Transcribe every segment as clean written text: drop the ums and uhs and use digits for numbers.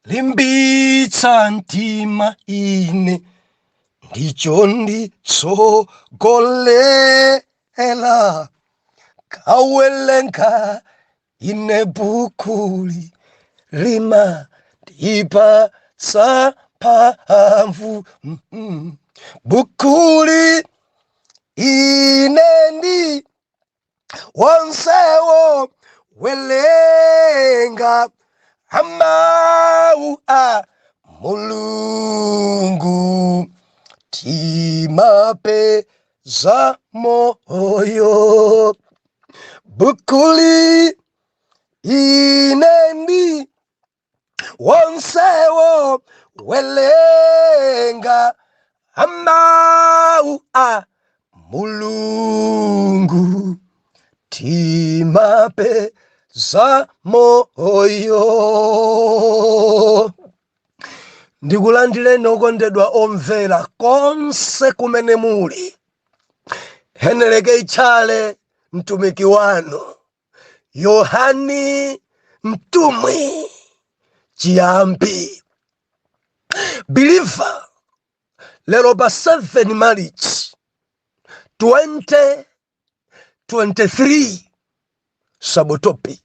Cholimbitsa mtima ine ndicho nditsogolera kawelenga ine bukuli limandipatsa mphamvu. Bukuli ine ndi wonsewo welenga amawu a Mulungu timapeza moyo. Bukuli ine ndi wonsewo welenga amawu a Mulungu timapeza moyo. Ndikulandireni okondedwa omvera konse kumene muli. Heneleke Itchale mtumiki wanu Yohani mtumwi chiyambi believer lero pa 7 March 2023, subtopic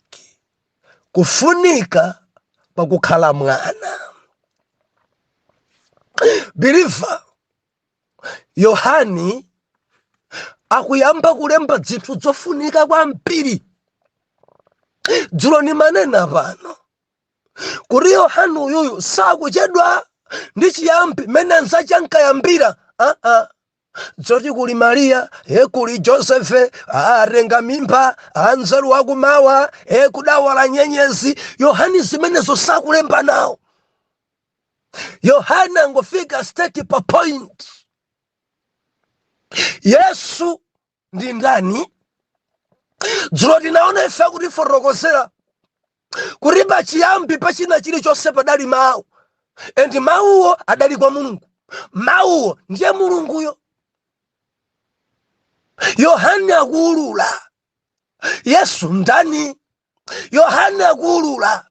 kufunika pakukhala mwana. Believer, Yohani akuyamba kulemba zinthu zofunika kwambiri. Dzulo nimanena pano kuti Yohani uyuyu sakuchedwa ndi chiyambi mmene anzache ankayambira. Aa, zoti kuli Mariya, e kuli Josefe, atenga mimba, anzeru akumawa, e kudawala nyenyezi, Yohani zimenezo sakulemba nawo. Yohane angofika straight pa point. Yesu ndi ndani? Dzulo tinaona ife akutifotokozera kuti pachiyambi pachina chilichonse padali mawu, and mawuwo adali kwa Mulungu, mawuwo ndiye Mulunguyo. Yohane akuulula Yesu ndani. Yohane akuulula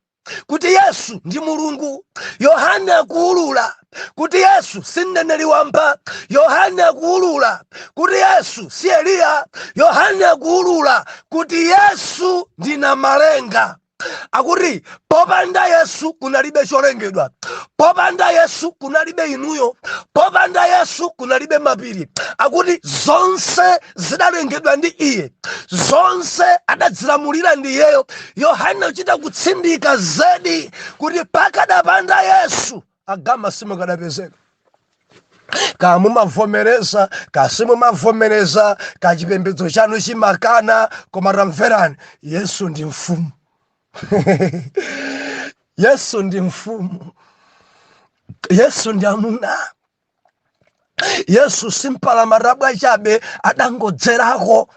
kuti Yesu ndi Mulungu. Yohane akuulula kuti Yesu si mneneri wamba. Yohane akuulula kuti Yesu si Eliya. Yohane akuulula kuti Yesu ndi Namalenga. Akuti popanda Yesu kunalibe cholengedwa, popanda Yesu kunalibe inuyo, popanda Yesu kunalibe mapiri. Akuti zonse zidalengedwa ndi iye, zonse adadzilamulira ndi iyeyo. Yohane uchita kutsindika zedi kuti pakadapanda Yesu agama simukadapezeka. Ka mumavomereza, ka simumavomereza, ka chipembedzo chanu chimakana, koma tamverani, Yesu ndi mfumu. Yesu ndi mfumu. Yesu ndi amuna. Yesu si mpalamatabwa chabe, adangodzerako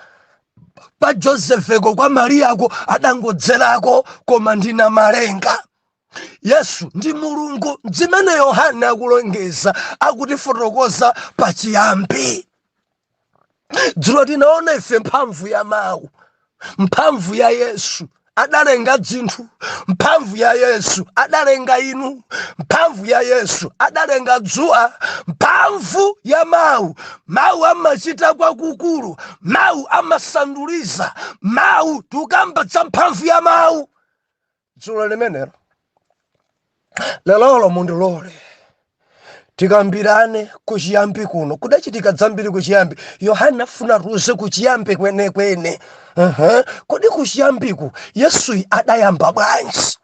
pa Josefeko kwa Mariyako, adangodzerako, koma ndi Namalenga. Yesu ndi Mulungu, zimene Yohane akulongeza, akutifotokoza pachiyambi. Dzulo tinaona ife mphamvu ya mawu, mphamvu ya Yesu adalenga dzinthu, mphamvu ya Yesu adalenga inu, mphamvu ya Yesu adalenga dzuwa, mphamvu ya mawu. Mawu amachita kwakukulu, mawu amasanduliza, mawu tukamba za mphamvu ya mawu dzulo limenelo. Lelolo mundilole tikambirane kuchiyambi kuno. Kudachitika zambiri kuchiyambi. Yohane afuna atiuze kuchiyambi kwenekwene. Kodi kuchiyambiku Yesuyi adayamba bwanji?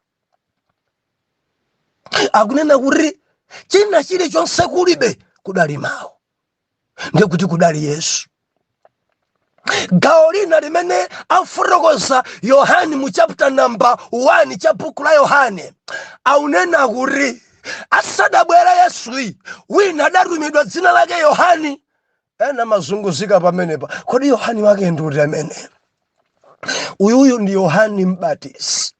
Akunena kuti china chilichonse kulibe, kudali mawu, ndikuti kudali Yesu. Gawo lina limene afotokoza Yohane mu chapter number 1 cha buku la Yohane, aunena kuti asadabwera Yesuyi, wina adatumidwa dzina lake Yohani. Ena mazunguzika pamenepa, kodi Yohani wake ndi uti amene? Uyuyu ndi Yohani Mbatizi.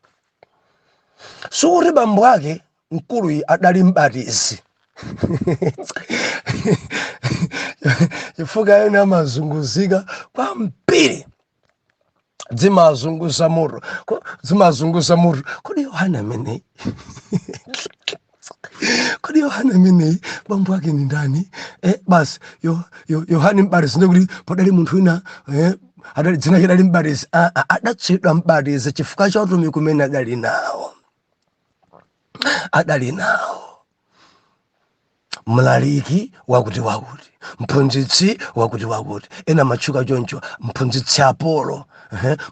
Sikuti bambo ake mkuluyi adali mbatizi, chifukwa ena amazunguzika kwambiri. Dzimazunguza mutu, dzimazunguza mutu. Kodi Yohane ameneyi, kodi Yohane ameneyi bambo ake ni ndani? Basi Yohane Mbatizi, ndikuti padali munthu wina, adali dzina lake adali Mbatizi. Ah, ah, adatchedwa Mbatizi chifukwa cha utumiki umene adali nawo, adali nawo mlaliki wakuti wakuti, mphunzitsi wakuti wakuti, ena amatchuka choncho, mphunzitsi Apolo,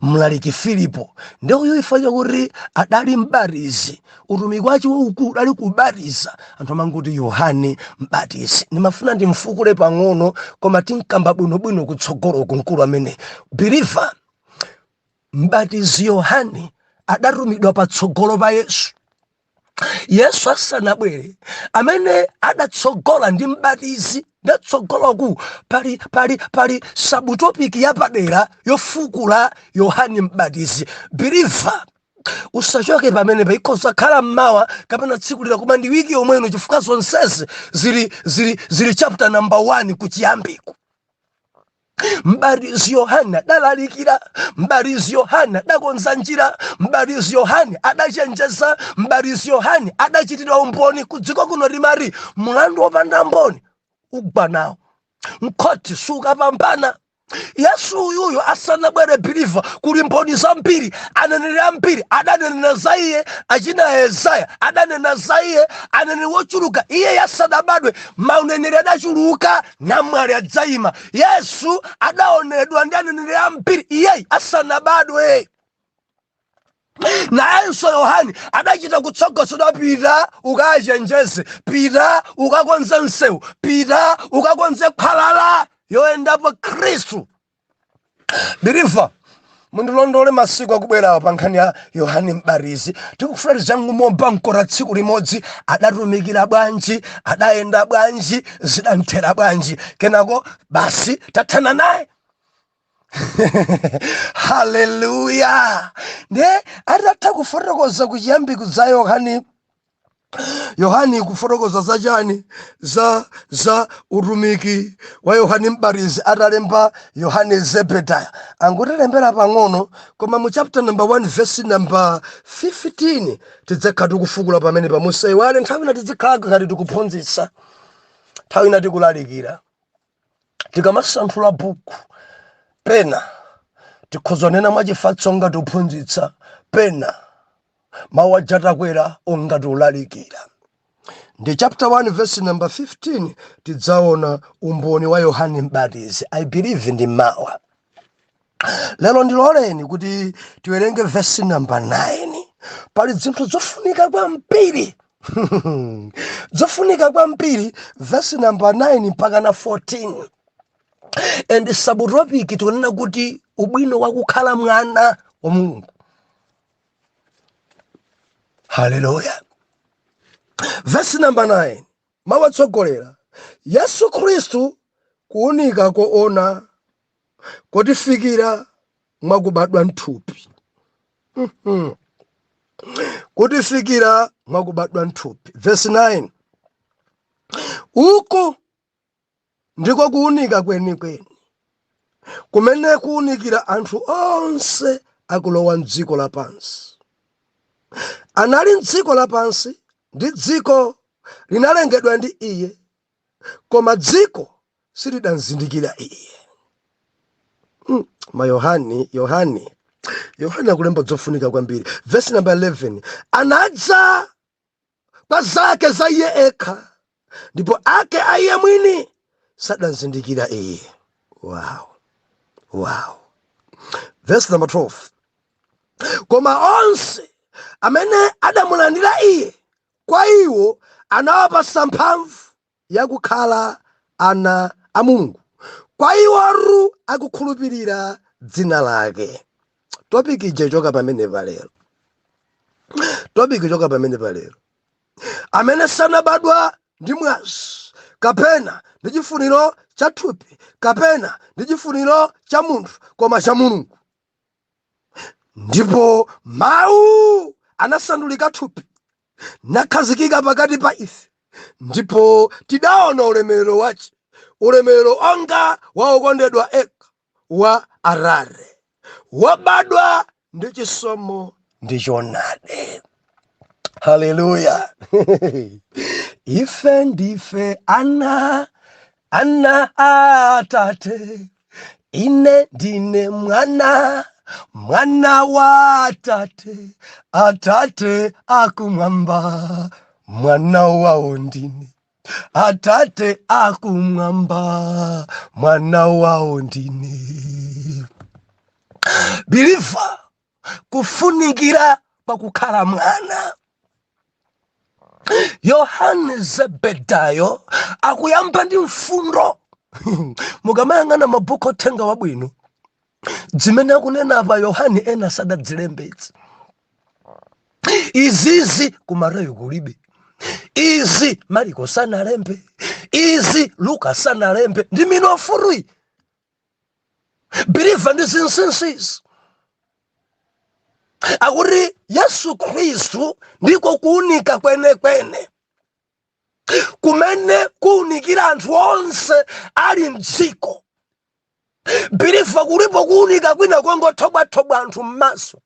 mlaliki Filipo. Ndi uyu ifa chakuti adali mbatizi, utumiki wace waukulu udali kubatiza anthu, amangoti Yohane Mbatizi. Ndimafuna ndimfukule pang'ono, koma tinkamba bwinobwino kutsogoloko mkulu amene. Believer, Mbatizi Yohane adatumidwa patsogolo pa Yesu. Yesu asanabwere, amene adatsogola ndi Mbatizi. Ndatsogoloku pali subtopic yapadera yofukula Yohane Mbatizi. Believer, usachoke pamene paikhoza khala mmawa kapena tsiku lina, koma ndi wiki yomweno, chifukwa zonsezi zili chapter number 1 kuchiyambiko. Mbatizi Yohane adalalikira, Mbatizi Yohane adakonza njira, Mbatizi Yohane adachenjeza, Mbatizi Yohane adachitira umboni. Ku dziko kuno timati mulandu wopanda mboni ugwa nawo mkhoti, sukapambana. Yesu uyuyu asanabwere, believer, kuli mboni zambiri, aneneri ambiri adanena za iye. Achina Yesaya adanena za iye, aneneri wochuluka. Iye yasadabadwe, mauneneri adachuluka, namwali adzayima. Yesu adaonedwa ndi aneneri ambiri iyeyi asanabadwe. Nayenso Yohane adachita kutsogozedwa: pita ukachenjeze, pita ukakonze msewu, pita ukakonze khwalala yoyendapo Khristu. Believer, mundilondole masiku akubwerawo pa nkhani ya Yohane Mbatizi. Tikufuna tizangumomba mkota tsiku limodzi: adatumikira bwanji, adayenda bwanji, zidanthera bwanji? Kenako basi tathana naye. Haleluya! Nde atatha kufotokoza kuchiyambi za Yohane, Yohane kufotokoza zachani, za utumiki wa Yohane Mbatizi, atalemba Yohane Zebedaya, angotilembera pang'ono, koma mu chapter number 1 verse number 15 tidzakhala tikufukula pamene pamusaiwale. Nthawi ina tizikhala ngati tikuphunzitsa, nthawi ina tikulalikira. Tikamasanthula buku, pena tikhozonena mwachifatso ngati uphunzitsa, pena mawu ajatakwera ongati ulalikira. Ndi chapter 1 verse number 15 tidzaona umboni wa Yohane Mbatizi. I believe ndi mawa. Lero ndiloleni kuti tiwerenge verse number 9. Pali zinthu zofunika kwambiri, zofunika kwambiri, verse number 9 mpaka na 14, and subtopic tikunena kuti ubwino wa kukhala mwana wa Mulungu. Haleluya! Verse number 9, mawu atsogolera: Yesu Khristu kuunika koona kotifikira mwakubadwa mthupi. Kutifikira mwakubadwa mthupi. Verse 9: uku ndiko kuunika kwenikweni kumene kuunikira anthu onse akulowa mdziko lapansi. Anali mdziko lapansi, ndi dziko linalengedwa ndi iye, koma dziko silidamzindikira iye. Ma Yohane, Yohane, Yohane akulemba zofunika kwambiri. Verse number 11: anadza kwa zake za iye ekha, ndipo ake a iye mwini sadamzindikira iye. Wow. Verse number 12: koma onse amene adamulandira iye, kwa iwo anawapasa mphamvu yakukhala ana a Mulungu, kwa iworu akukhulupirira dzina lake. Topic ija ichoka pamene palero, topic ichoka pamene palero: amene sanabadwa ndi mwazi, kapena ndi chifuniro cha thupi, kapena ndi chifuniro cha munthu, koma cha Mulungu. Ndipo mawu anasandulika thupi, nakhazikika pakati pa ife, ndipo tidaona ulemerero wace, ulemerero onga wa okondedwa eka wa Atate. Wabadwa ndi chisomo ndi choonadi. Haleluya! Ife ndife ana, ana atate. Ine ndine mwana, mwana wa atate, atate akumwamba, mwana wawo ndine. Atate akumwamba, mwana wawo ndine. Believer, kufunikira pakukhala mwana. Yohane Zebedayo akuyamba ndi mfundo. Mukamayang'ana mabuku othenga wabwino, zimene akunena apa Yohane, ena sadadzilembetse izizi. Ku Mateyu kulibe izi, Mariko sanalembe izi, Luka sanalembe. Ndi minofuruyi, believer, ndi zinsinsizi. Akuti Yesu Khristu ndiko kuunika kwenekwene kumene kuunikira anthu onse ali mdziko. Believer, kulipo kuunika kwina kongothobwathobwa anthu m'maso,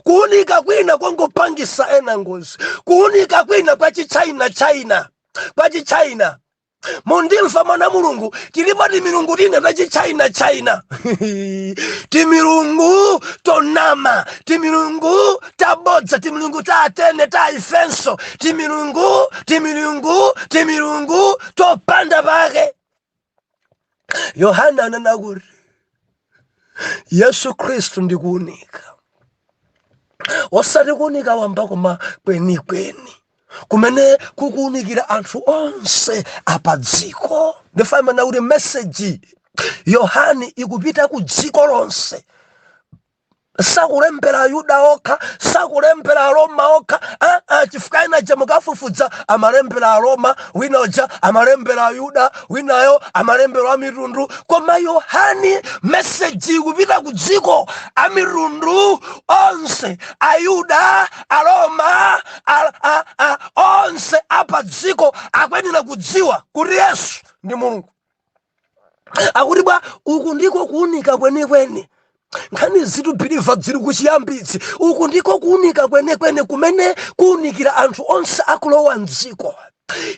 kuunika kwina kongopangisa ena ngozi, kuunika kwina kwa chichina china, kwa chichina. Mundimva, mwana Mulungu? Tilipo timilungu tina tachichina china, timilungu tonama, timilungu tabodza, timilungu ta Atene, ta Efeso, timilungu, timilungu, timilungu topanda pake. Yohana anena kuti Yesu Khristu ndi kuunika, osati kuunika wamba koma kwenikweni kumene kukuunikira anthu onse apadziko. Ndifamana kuti message Yohani ikupita ku dziko lonse. Sakulembera Ayuda okha, sakulembera Aroma okha. Ah, ah, chifukwa ina ja mukafufudza amalembera Aroma, wina uja amalembera Ayuda, winayo amalembera amitundu. Koma Yohani message ikupita ku dziko, amitundu onse, Ayuda, Aroma, onse apa dziko akuyenera kudziwa kuti Yesu ndi Mulungu. Akuti bwa, uku ndiko kuunika kwenikweni. Nkhani zitu, believer, zili kuchiyambitsi. Uku ndiko kuunika kwenekwene kumene kuunikira anthu onse akulowa mdziko.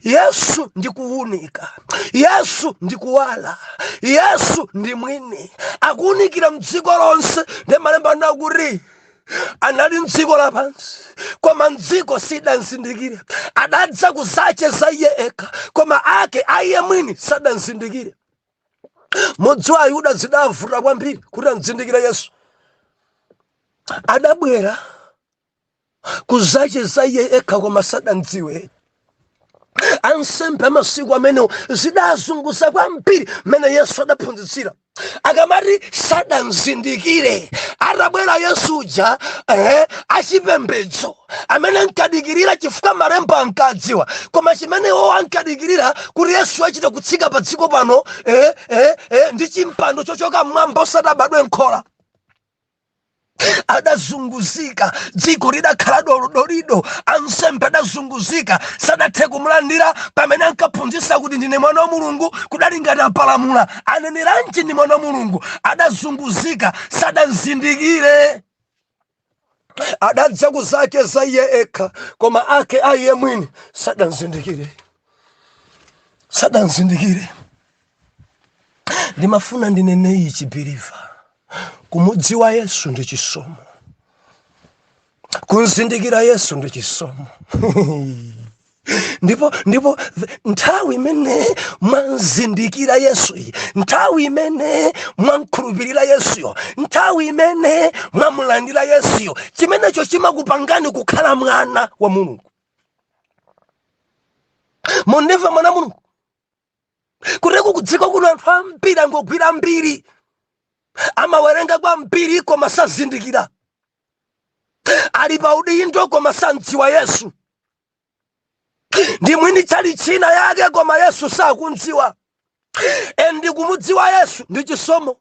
Yesu ndi kuunika, Yesu ndi kuwala, Yesu ndi mwini akuunikira mdziko lonse. Ndi malemba anakuti anali mdziko lapansi, koma mdziko sidanzindikire. Adadza kuzache za iye ekha, koma ake a iye mwini sadanzindikire. Mudziwa, Ayuda zidavuta kwambiri kuti amzindikire Yesu. Adabwera kuzache za iye ekha, koma sadandziwe. Ansembe amasiku amenewo zidazunguza kwambiri mmene Yesu adaphunzitsira. Akamati sadanzindikire atabwera Yesu uja, achipembedzo amene ankadikirira, chifukwa malemba ankadziwa, koma chimene iwo ankadikirira kuti Yesu achite kutsika pa dziko pano ndi chimpando chochoka mmwamba, osati abadwe nkhola. Adazunguzika, dziko lidakhala dolidolido. Ansembe adazunguzika, sadathe kumulandira pamene ankaphunzitsa kuti ndine mwana wa Mulungu. Kudali ngati apalamula, aneneranji ndi mwana wa Mulungu? Adazunguzika, sadanzindikire. Adadza ku zake za iye ekha, koma ake a iye mwini sadanzindikire, sadanzindikire. Ndimafuna ndinene ichi, believer: kumudziwa Yesu ndi chisomo, kunzindikira Yesu ndi chisomo. Ndipo nthawi imene mwanzindikira Yesu iyi, nthawi imene mwankhulupirira Yesuyo, nthawi imene mwamulandira Yesuyo, chimenecho chimakupangani kukhala mwana wa Mulungu. Mundimva, mwana Mulungu? Kuteko kudziko kuno anthu ambiri angogwira mbiri, amawerenga kwambiri koma sazindikira. Ali pa udindo koma samdziwa Yesu. Ndi mwini chali china yake koma Yesu sakundziwa. And kumudziwa Yesu ndi chisomo.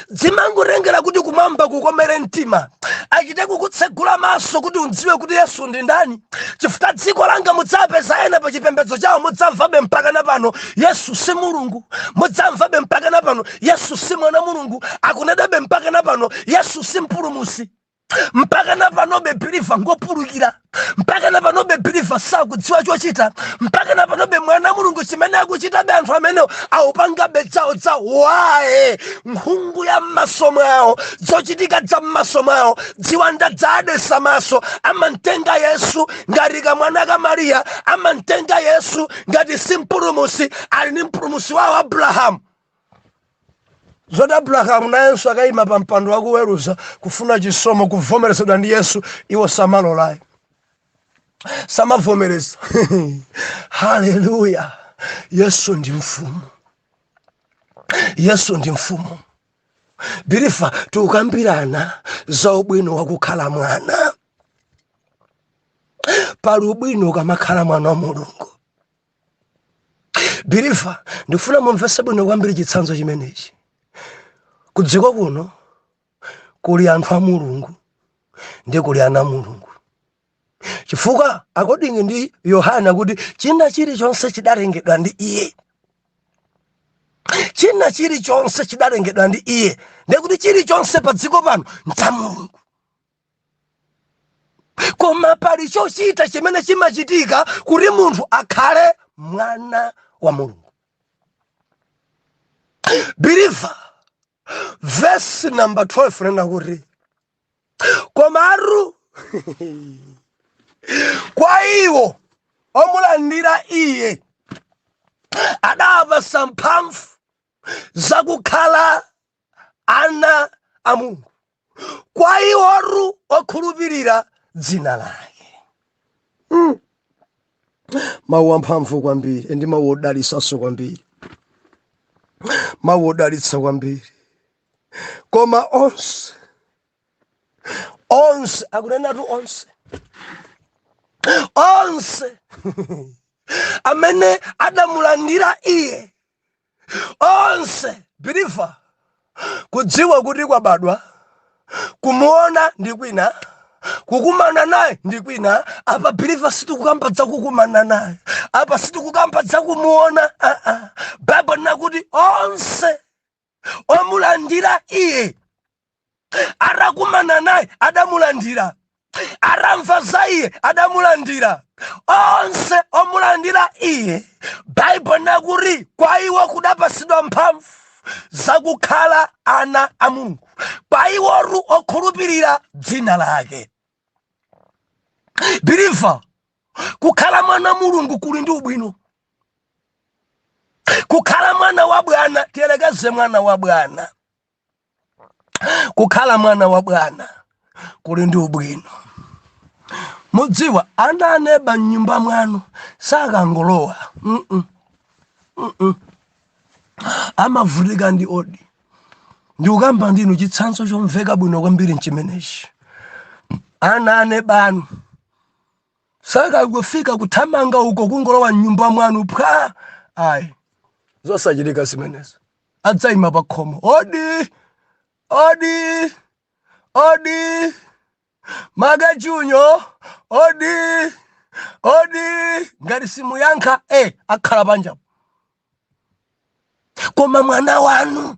Zimangotengera kuti kumwamba kukomere mtima, achite kukutsegula maso kuti udziwe kuti Yesu ndi ndani. Chifukwa dziko langa mudzapeza ena pa chipembedzo chawo, mudzamvabe mpaka pano Yesu si Mulungu, mudzamvabe mpaka pano Yesu si mwana Mulungu, akunenabe mpaka pano Yesu si mpulumutsi. Mpaka na panobe believer ngopulukira, mpaka na panobe believer sakudziwa chochita, mpaka na panobe mwana Mulungu chimene akuchitabe anthu amenewo awupangabe dzawo dzawo. Waye nkhungu ya m'maso mwawo, zochitika za m'maso mwawo, ziwanda zadetsa maso. Amamtenga Yesu ngati kamwana ka Mariya, amamtenga Yesu ngati si mpulumutsi. Ali ndi mpulumutsi wawo Abrahamu. Zoti Abrahamu nayenso akayima pa mpando wakuweruza kufuna chisomo, kuvomerezedwa ndi Yesu, iwo samalolayo, samavomereza. Haleluya! Yesu ndi mfumu, Yesu ndi mfumu. Believer, tikukambirana za ubwino wakukhala mwana. Pali ubwino ukamakhala mwana wa Mulungu. Believer, ndikufuna mumvetse bwino kwambiri chitsanzo chimenechi. Kudziko kuno kuli anthu a Mulungu ndi kuli ana a Mulungu, chifukwa according ndi Yohana kuti china chilichonse chidalengedwa ndi iye, china chilichonse chidalengedwa ndi iye. Ndekuti chilichonse pa dziko pano ncha Mulungu. Koma pali chochita chimene chimachitika kuti munthu akhale mwana wa Mulungu. Believer, verse number 12 nena kuti, komatu kwa iwo omulandira iye adapasa mphamvu zakukhala ana a Mulungu, kwa iworu okhulupirira dzina lake. Mawu amphamvu kwambiri ndi mawu odalitsanso kwambiri, mawu odalitsa kwambiri. Koma onse, onse, akunenatu onse, onse amene adamulandira iye, onse. Believer, kudziwa kuti kwabadwa, kumuona ndi kwina, kukumana naye ndi kwina. Apa, believer, sitikukamba za kukumana naye apa, sitikukamba za kumuona. Bible nakuti onse omulandira iye, atakumana naye adamulandira, atamva za iye adamulandira. Onse omulandira iye, Baibulo nakuti kwa iwo kudapasidwa mphamvu zakukhala ana a Mulungu, kwa iwotu okhulupirira dzina lake. Believer, kukhala mwana Mulungu kuli ndi ubwino. Kukhala mwana wa bwana, tiyelekeze mwana wa bwana, kukhala mwana wa bwana kuli ndi ubwino. Mudziwa ana aneba mnyumba mwanu sakangolowa. Amavutika ndi odi. Ndikukamba ndinu chitsanzo chomveka bwino kwambiri nchimenechi. Ana anebanu sakangofika kuthamanga uko kungolowa mnyumba mwanu phwa, ayi, zosachitika zimenezo. Adzayima pa khomo, "Odi, odi, odi, makachunyo, odi, odi." Ngati simuyankha, akhala panja. Koma mwana wanu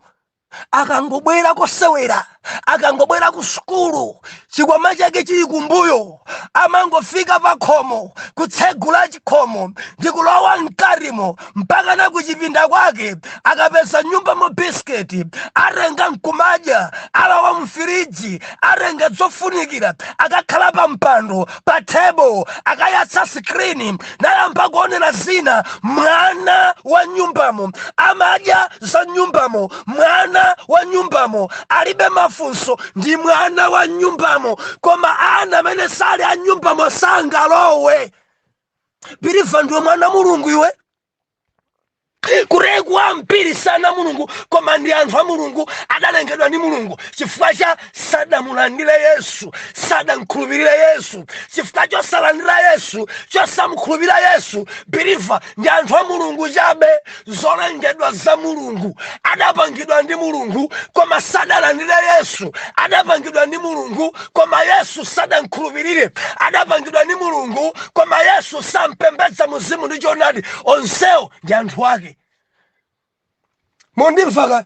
akangobwera kosewera, akangobwera ku sukulu, chikwama chake chili kumbuyo, amangofika pa khomo, kutsegula chikhomo ndi kulowa mkatimo mpaka na kuchipinda kwake. Akapeza nyumba mu bisiketi atenga nkumadya, alowa mfiriji atenga zofunikira, akakhala pa mpando pa table, akayatsa screen nayamba kuonera zina. Mwana wa nyumbamo amadya za nyumbamo, mwana wa nyumbamo alibe mafunso, ndi mwana wa nyumbamo. Koma ana amene sali a nyumbamo sangalowe. Believer, ndiwe mwana Mulungu iwe. Kureku ambiri sana Mulungu, koma ndi anthu a Mulungu, adalengedwa ndi Mulungu. Chifukwa cha sadamulandire Yesu, sadamkhulupirire Yesu. Chifukwa chosalandira Yesu, chosamkhulupirira Yesu, believer, ndi anthu a Mulungu chabe, zolengedwa za Mulungu, adapangidwa ndi Mulungu, koma sadalandire Yesu. Adapangidwa ndi Mulungu, koma Yesu sadamkhulupirire. Adapangidwa ndi Mulungu, koma Yesu sampembedza muzimu ndi choonadi. Onsewo ndi anthu ake. Mundimvaka?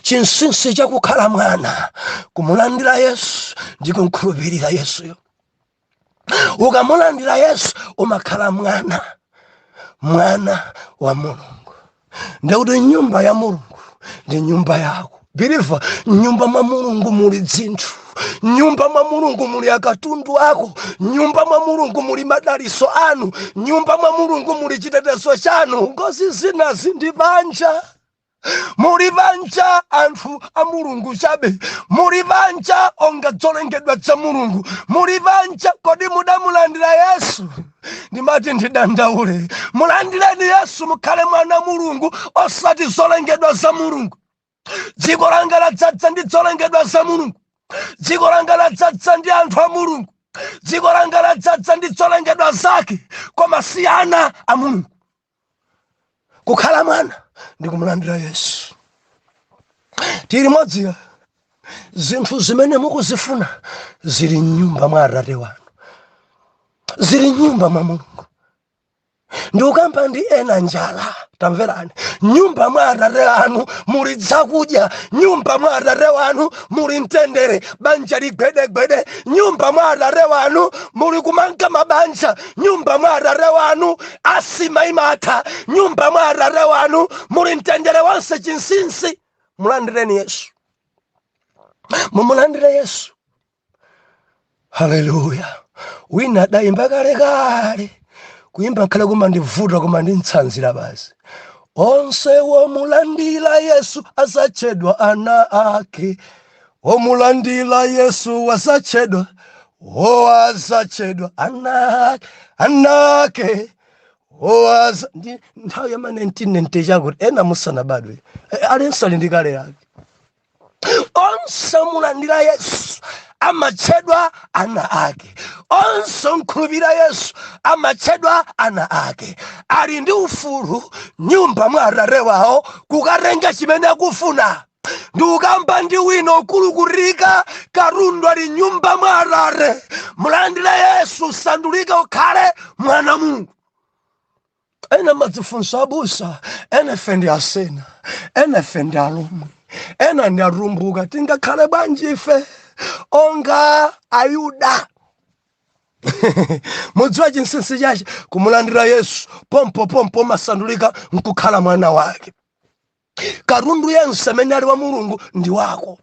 Chinsinsi chakukhala mwana, kumulandira Yesu ndi kumkhulupirira Yesuyo. Ukamulandira Yesu, umakhala mwana, mwana wa Mulungu. Ndikuti nyumba ya Mulungu ndi nyumba yako, believer. Nyumba mwa Mulungu muli dzinthu, nyumba mwa Mulungu muli akatundu ako, nyumba mwa Mulungu muli madaliso anu, nyumba mwa Mulungu muli chitetezo chanu. Ngozi zinazi ndi banja. Muli banja anthu a Mulungu chabe, muli banja onga zolengedwa za Mulungu, muli banja. Kodi mudamulandira Yesu? Ndimati ndidandaule, mulandireni Yesu, mukhale mwana Mulungu, osati zolengedwa za Mulungu. Dziko langa ladzadza ndi zolengedwa za Mulungu, dziko langa ladzadza ndi anthu a Mulungu, dziko langa ladzadza ndi zolengedwa zake, koma si ana a Mulungu. Kukhala mwana ndi kumulandira Yesu. Tili modziya? Zinthu zimene mukuzifuna zili mnyumba mwa Atate wanu, zili mnyumba mwa Mulungu. Ndikukamba ndi ena njala, tamverani. Nyumba mwa Atate anu muli zakudya, nyumba mwa Atate wanu muli mtendere, banja ligwedegwede. Nyumba mwa Atate wanu muli kumanga mabanja, nyumba mwa Atate wanu asima imatha, nyumba mwa Atate wanu muli mtendere wonse. Chinsinsi, mulandireni Yesu, mumulandire Yesu. Haleluya! Wina adayimba kalekale, kuyimba nkhale kumandivuta, koma ndintsanzira basi. Onse womulandira Yesu azatchedwa ana ake. Womulandira Yesu wazatchedwa, o azatchedwa ana ake, ana ake. Owaza ndi nthawi ya ma 1990 chakuti ena musanabadwe. Aliyense ali ndi kale yake. Onse omulandira Yesu amatchedwa ana ake. Onse omkhulupirira Yesu amatchedwa ana ake. Ali ndi ufulu nyumba mwa Atate wawo kukatenga chimene akufuna. Ndikukamba ndi wina okulukurika, katundu ali nyumba mwa Atate. Mulandire Yesu, sandulike ukhale mwana Mulungu. Ena madzifunso, abusa, ena ife ndi Asena, ena ife ndi Alomwe, ena ndi Atumbuka, tingakhale bwanji ife onga Ayuda? Mudziwa chinsinsi chache? Kumulandira Yesu. Pompo pompo masandulika nkukhala mwana wake. Katundu yense amene ali wa Mulungu ndi wako.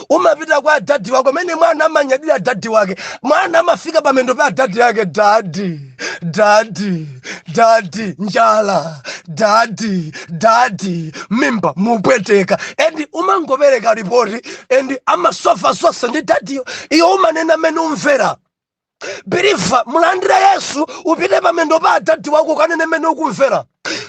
Umapita kwa adadi wako amene mwana amanyadira adadi wake. Mwana amafika pamendo pa adadi yake: "Daddy, daddy, daddy, njala daddy, daddy, mimba mupweteka." And umangopereka ripoti and amasofa zonse ndi daddyyo. Iyo umanena amene umvera. Believer, mulandire Yesu, upite pamendo pa adadi wako, ukanene mmene ukumvera.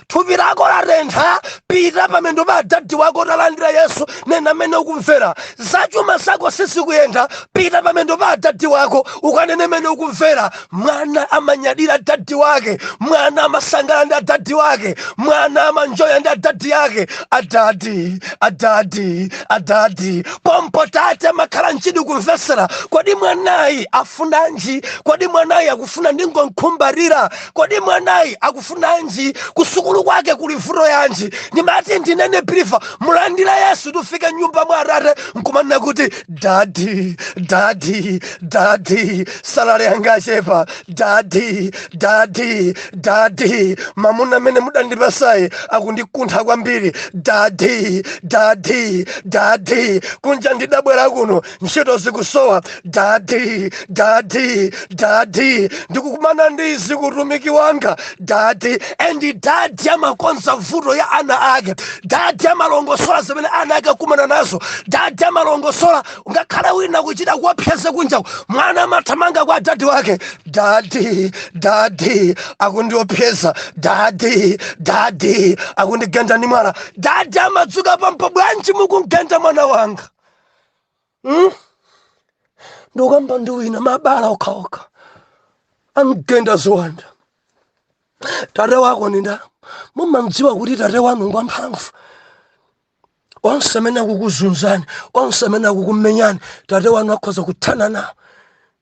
Thupi lako latentha, pita pamendo pa adadi wako utalandira Yesu, nena mmene ukumvera. Zachuma zako sizikuyenda, pita pamendo pa adadi wako, ukanene mmene ukumvera. Mwana amanyadira daddy wake, mwana amasangala ndi adadi wake, mwana amanjoya ndi adadi yake. "Adadi, adadi, adadi." Pompo tate amakhala nchidi kumvesera. Kodi mwanayi afunanji? Kodi mwanayi akufuna ndingonkhumbarira? Kodi mwanayi akufunanji? Kusukulu kwake kuli vuto yanji? Ndimati ndinene, believer, mulandira Yesu, tufike nyumba mwa Atate nkumanena kuti, "Daddy, daddy, daddy, salary yanga achepa daddy, daddy, daddy, mamuna amene mudandipasayi akundikuntha kwambiri daddy, daddy, daddy, kunja ndidabwera kuno ntchito zikusowa daddy, daddy, daddy, ndikukumana ndi izi kutumiki wanga daddy." And daddy Daddy amakonza vuto ya ana ake. Daddy amalongosola zimene ana ake akumana nazo. Daddy amalongosola ngakhale wina kuchita kuwapyeza kunja, mwana amathamanga kwa daddy wake: "Daddy, daddy akundiopyeza. Daddy, daddy akundigenda ndi mwala." Daddy amadzuka pampo: "Bwanji mukungenda mwana wanga?" Ndikamba ndi wina, mabala okhaokha, amgenda ziwanda. Tate wako ninda mumadziwa kuti tate wanu ngwamphamvu. Onse amene akukuzunzani, onse amene akukumenyani, tate wanu akhoza kuthana nawo.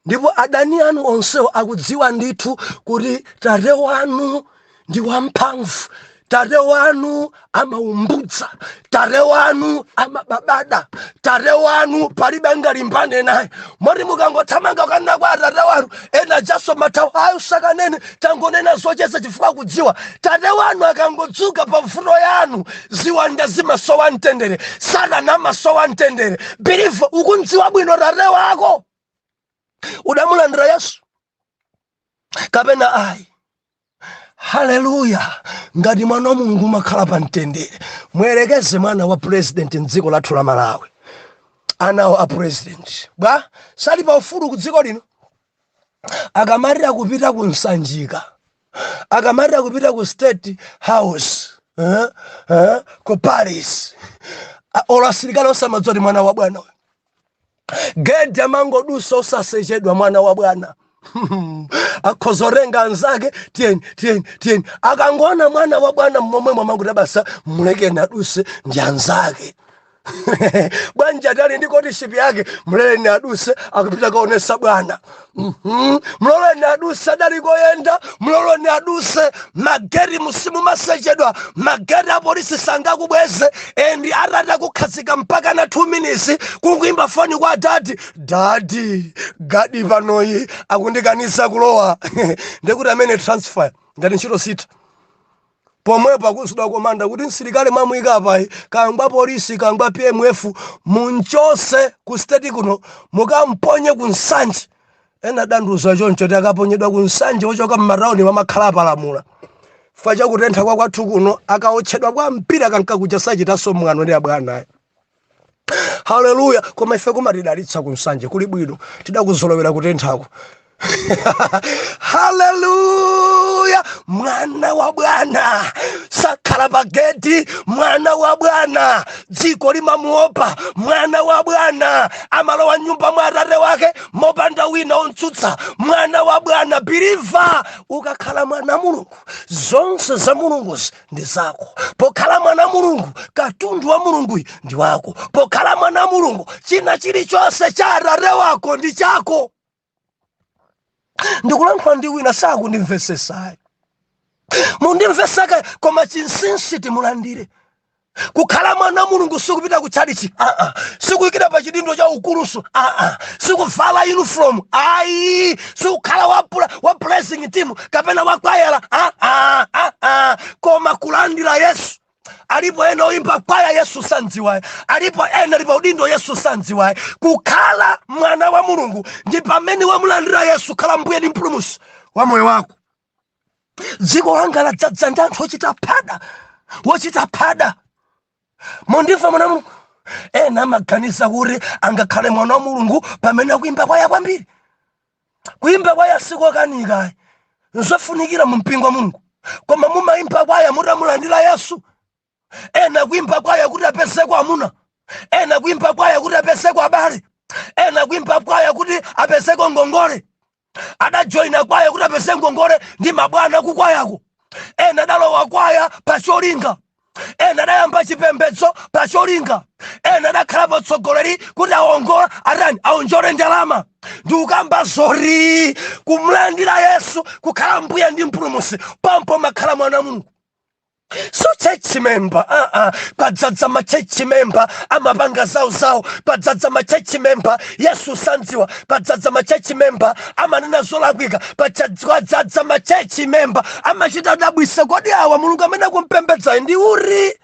Ndipo adani anu onsewo akudziwa ndithu kuti tate wanu ndi wamphamvu. Tate wanu amaumbudza, tate wanu amababada, tate wanu palibe angalimbane naye. Moti mukangothamanga kukanena kwa tate wanu, ena jaso mathawu ayo sakanene, tangonena zocheza, chifukwa kudziwa tate wanu akangodzuka pa mfuto yanu, ziwanda zimasowa mtendere, Satana amasowa mtendere. Believer, ukundziwa bwino tate wako? Udamulandira Yesu kapena ayi? Haleluya! Ngati mwana wa Mulungu umakhala pa mtendere. Muyerekeze mwana wa president mdziko lathu la Malawi, anawo a president bwa sali pa ufulu ku dziko lino. Akamatira kupita ku Nsanjika, akamatira kupita ku State House, ku Paris, olo asilikali osamadziwa kuti mwana wa bwana uyu. Gedi amangodusa osasechedwa. Mwana wa bwana akhozorenga anzake: "Tiyeni, tiyeni, tiyeni." Akangona mwana wa bwana momwemo amanguti basa, mulekeni aduse, ndi anzake. Bwanji atali ndi courtship yake? Muleleni aduse, akupita kaonesa bwana. Mloleni aduse, adali koyenda. Mloleni aduse. Mageti musimu masechedwa, mageti apolisi sangakubweze. And atati kukhazika mpaka na 2 minutes, kungoimba foni kwa daddy: "Daddy, guard panoyi akundikanisa kulowa." Ndekuti amene transfer ngati ntchito sita pomwepo akusudwa commander kuti msilikali mwamuyika apayi, kangwa polisi, kangwa PMF, munchose ku State kuno, mukamponye ku Nsanje. Ena danduza choncho ti akaponyedwa ku Nsanje, ochoka m'matawuni pamakhala apalamula chifukwa chakutentha kwa kwathu kuno, akaotchedwa kwa mpira kankakuja sachitanso mwano ndi abwanayo. Haleluya! Koma ife kumatidalitsa ku Nsanje, kuli bwino, tidakuzolowera kutenthako. Haleluya! Mwana wa bwana sakhala pa geti. Mwana wa bwana dziko limamuopa. Mwana wa bwana amalowa nyumba mwa atate wake mopanda wina ontsutsa. Mwana wa bwana, believer, ukakhala mwana Mulungu, zonse za Mulunguzi ndi zako. Pokhala mwana Mulungu, katundu wa Mulunguyi ndi wako. Pokhala mwana Mulungu, china chilichonse cha atate wako ndi chako. Ndikulankhula ndi wina sakundimvesesayo, mundimvesaka, koma chinsinsi timulandire. Kukhala mwana Mulungu sikupita kutchalichi, aa, sikuyikira pa chidindo cha ukuluso, aa, sikuvala uniform, ayi, sikukhala wa praising team kapena wa kwayala, aa, aa, koma kulandira Yesu. Alipo ena oyimba kwaya, Yesu sandziwaye. Alipo ena ali pa udindo, Yesu sandziwaye. Kukhala mwana wa Mulungu ndi pamene wamulandira Yesu khala mbuye ndi mpulumutsi wa moyo wako. Dziko langa ladzadza ndi anthu ochita phada, wochita phada. Mundimva, mwana Mulungu? Ena amaganiza kuti angakhale mwana wa Mulungu pamene akuimba kwaya kwambiri. Kuimba kwaya sikokanika, nzofunikira mu mpingo wa Mulungu, koma mumayimba kwaya mutamulandira Yesu? Ena kuimba kwaya kuti apezeko amuna, ena kuimba kwaya kuti apezeko abale, ena kuimba kwaya kuti apezeko ngongole. Adajoyina kwaya kuti apeze ngongole ndi mabwana kukwayako. Ena adalowa kwaya pacholinga, ena adayamba chipembedzo pacholinga, ena adakhala patsogoleri kuti awongola atani, aonjole ndalama. Ndikukamba zori kumlandira Yesu kukhala mbuye ndi mpulumutsi, pompo makhala mwana Mulungu. So church member, Padzadza ma church member amapanga zawo zawo. Padzadza ma church member Yesu sandziwa. Padzadza ma church member amanena zolakwika. Padzadza ma church member amachita dabwisa. Kodi awa Mulungu amene akumpembedzayo ndi uri,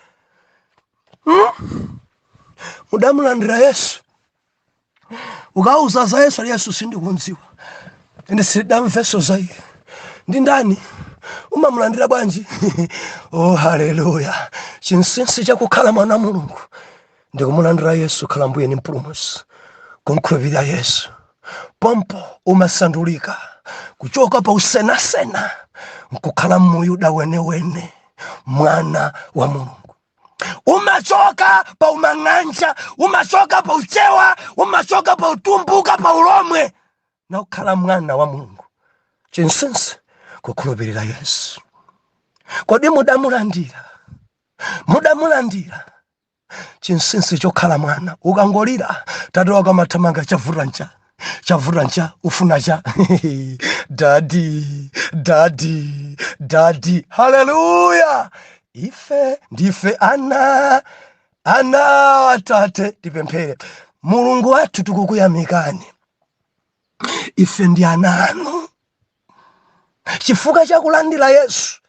Mudamulandira Yesu? Ukauza za Yesu ali, "Yesu sindikundziwa, ine sindamveso za iye, ndi ndani?" Umamulandira bwanji? Oh, haleluya! Chinsinsi chakukhala mwana wa Mulungu ndikumulandira Yesu khala Mbuye ndi Mpulumutsi, kumkhulupirira Yesu. Pompo umasandulika kuchoka pa usenasena nkukhala Muyuda wenewene, mwana wa Mulungu. Umachoka pa umang'anja, umachoka pa uchewa, umachoka pa utumbuka, pa ulomwe, nakukhala mwana wa Mulungu. Chinsinsi kukhulupirira Yesu. Kodi mudamulandira? Mudamulandira? Chinsinsi chokhala mwana, ukangolira tate wako amathamanga. Chavuta ncha? Chavuta ncha? Ufuna cha? Daddy, daddy, daddy! Haleluya! Ife ndife ana, ana atate. Tipemphere. Mulungu wathu, tikukuyamikani. Ife ndi ana anu chifukwa chakulandira Yesu,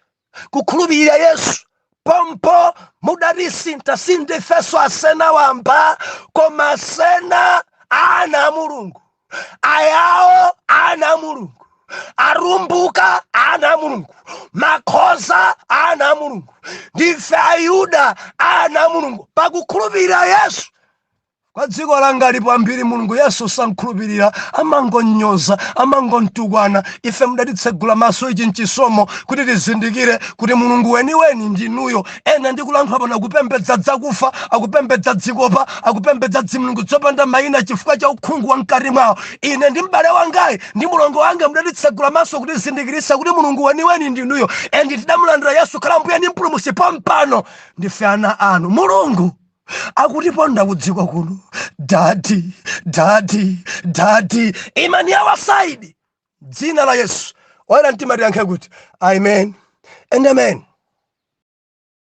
kukhulupirira Yesu. Pompo mudatisintha. Sindifeso asena wamba, koma asena ana a Mulungu, Ayawo ana a Mulungu, Arumbuka ana a Mulungu, Makhoza ana a Mulungu, ndife Ayuda ana a Mulungu pakukhulupirira Yesu. Kwa dziko langa alipo ambiri Mulungu Yesu sankhulupirira, amangonyoza, amangontukwana. Ife mudatitsegula maso, ichi nchisomo, kuti tizindikire kuti Mulungu weniweni ndinuyo. Ena ndikulankhula pano akupembedza dzakufa, akupembedza dzikopa, akupembedza dzimulungu dzopanda mayina chifukwa cha ukhungu wa mkati mwawo. Ine ndi m'bale wangayi ndi mulongo wanga, mudatitsegula maso kuti tizindikirisa kuti Mulungu weniweni ndinuyo, and tidamulandira Yesu khala Mbuye ndi Mpulumutsi. Pompano ndife ana anu. Mulungu akutiponda kudziko kuno. Daddy, daddy, daddy, imani our side. Dzina la Yesu, oyera mtima tiyankhe kuti amen and amen.